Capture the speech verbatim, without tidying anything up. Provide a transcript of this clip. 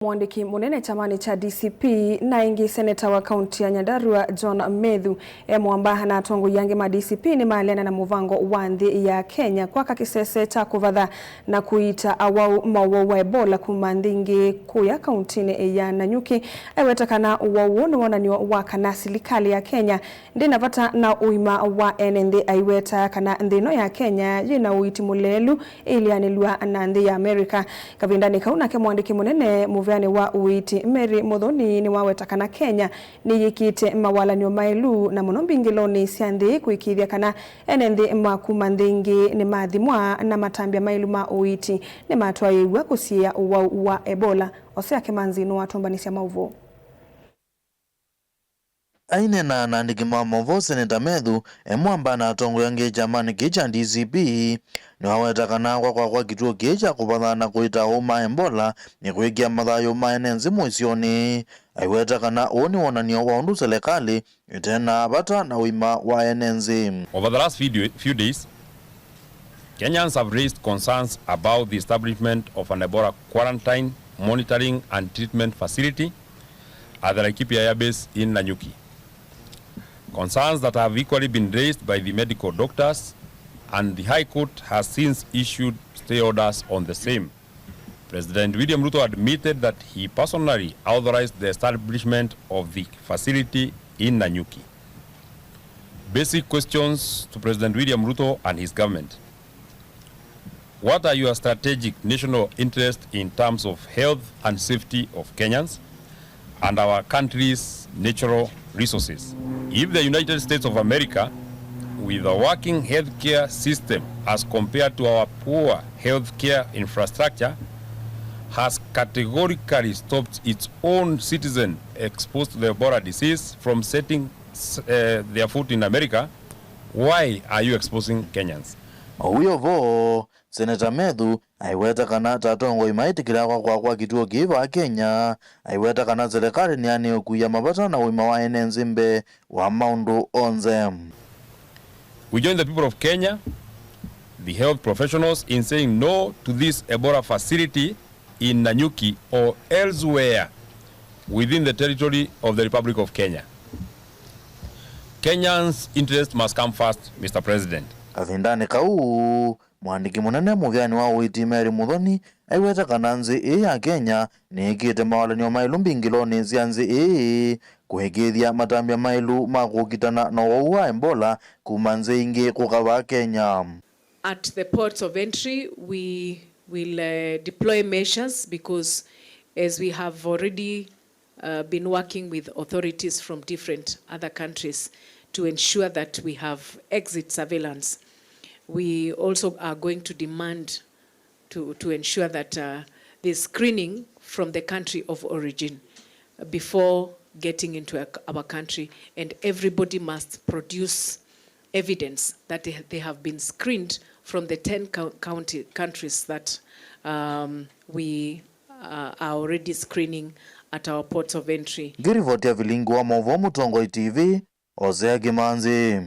Mũandĩki mũnene kyamanĩ kya D C P na ĩngĩ seneta wa kaunti ya Nyandarua John Methu e mũamba na atongoi angĩ ma D C P nĩmaleana na mũvango wa nthĩ ya Kenya kwaka kĩsese kya kũvatha na kũiita awau ma ũwau wa Ebola kuma nthĩ ingĩ kũya kauntinĩ ya Nanyuki. Aiweta kana ũwau ũũ nĩ wonany'o wa kana silikalĩ ya Kenya ndĩ na vata na ũima wa ene nthĩ, aiweta kana nthĩ ĩno ya Kenya yĩ na ũiiti mũleelu ĩileanĩlw'a na nthĩ ya America. Kavindanĩ kau nake mũandĩki mũnene mũveanĩ wa ũiiti Mary Muthoni nĩwaweta kana Kenya nĩyĩkĩte mawalany'o maĩlu na mũno mbingĩlonĩ sya nthĩ kũĩkĩĩthya kana ene nthĩ ma kuma nthĩ ingĩ nĩmathimwa na matambya maĩlu ma ũiiti nĩmatwaĩĩw'a kũsiĩĩa ũwau wa Ebola. Hosea Kimanzi nĩwatũmbanĩsya maũvoo. Aineena na andĩki ma maũvoo, Seneta Methu e mwamba na atongoi angĩ kyamanĩ kĩĩ kya D C P nĩwaweta kana kwakwa kwa kĩtuo kĩĩ kya kũvatha na kũiita aũu ma Ebola nĩ kũĩkĩa mathayũ ma ene nthĩ mũisyonĩ. Aiweta kana ũũ nĩ wonany'o wa ũndũ selekalĩ ĩte na vata na ũima wa ene nthĩ. Over the last few, few days, Kenyans have raised concerns about the establishment of an Ebola quarantine, monitoring and treatment facility at the Laikipia Air Base in Nanyuki. Concerns that have equally been raised by the medical doctors, and the High Court has since issued stay orders on the same. President William Ruto admitted that he personally authorized the establishment of the facility in Nanyuki. Basic questions to President William Ruto and his government. What are your strategic national interests in terms of health and safety of Kenyans and our country's natural resources? If the United States of America, with a working healthcare system as compared to our poor healthcare infrastructure, has categorically stopped its own citizen exposed to the Ebola disease from setting s- uh, their foot in America, why are you exposing Kenyans? Ũu wĩ o vo, Seneta Methu aiweta kana ta atongoi maĩtĩkĩla kwakwa kwa kĩtuo kĩĩ vaa Kenya, aiweta kana selekalĩ nĩyanĩwe kũia mavata na ũima wa ene nthĩ mbee wa maũndũ onthe. We join the people of Kenya, the health professionals, in saying no to this Ebola facility in Nanyuki or elsewhere within the territory of the Republic of Kenya. Kenyans' interest must come first, Mister President. Kavindanĩ kau, mũandĩki mũnene mũveanĩ wa ũiiti Mary Muthoni aiweta kana nthĩ ĩĩ ya Kenya nĩĩkĩte mawalany'o maĩlu mbingĩlonĩ sya nthĩ ĩĩ kũĩkĩĩthya matambya maĩlu ma kũkitana na ũwau wa Ebola kuma nthĩ ingĩ kũka vaa Kenya. At the ports of entry, we will uh, deploy measures because, as we have already uh, been working with authorities from different other countries to ensure that we have exit surveillance. We also are going to demand to, to ensure that uh, there's screening from the country of origin before getting into a, our country, and everybody must produce evidence that they, they have been screened from the ten cou- county countries that um, we uh, are already screening at our ports of entry. Ngĩrivoti ya vilingi wa maũvoo Mũtongoi T V, Hosea Kimanzi.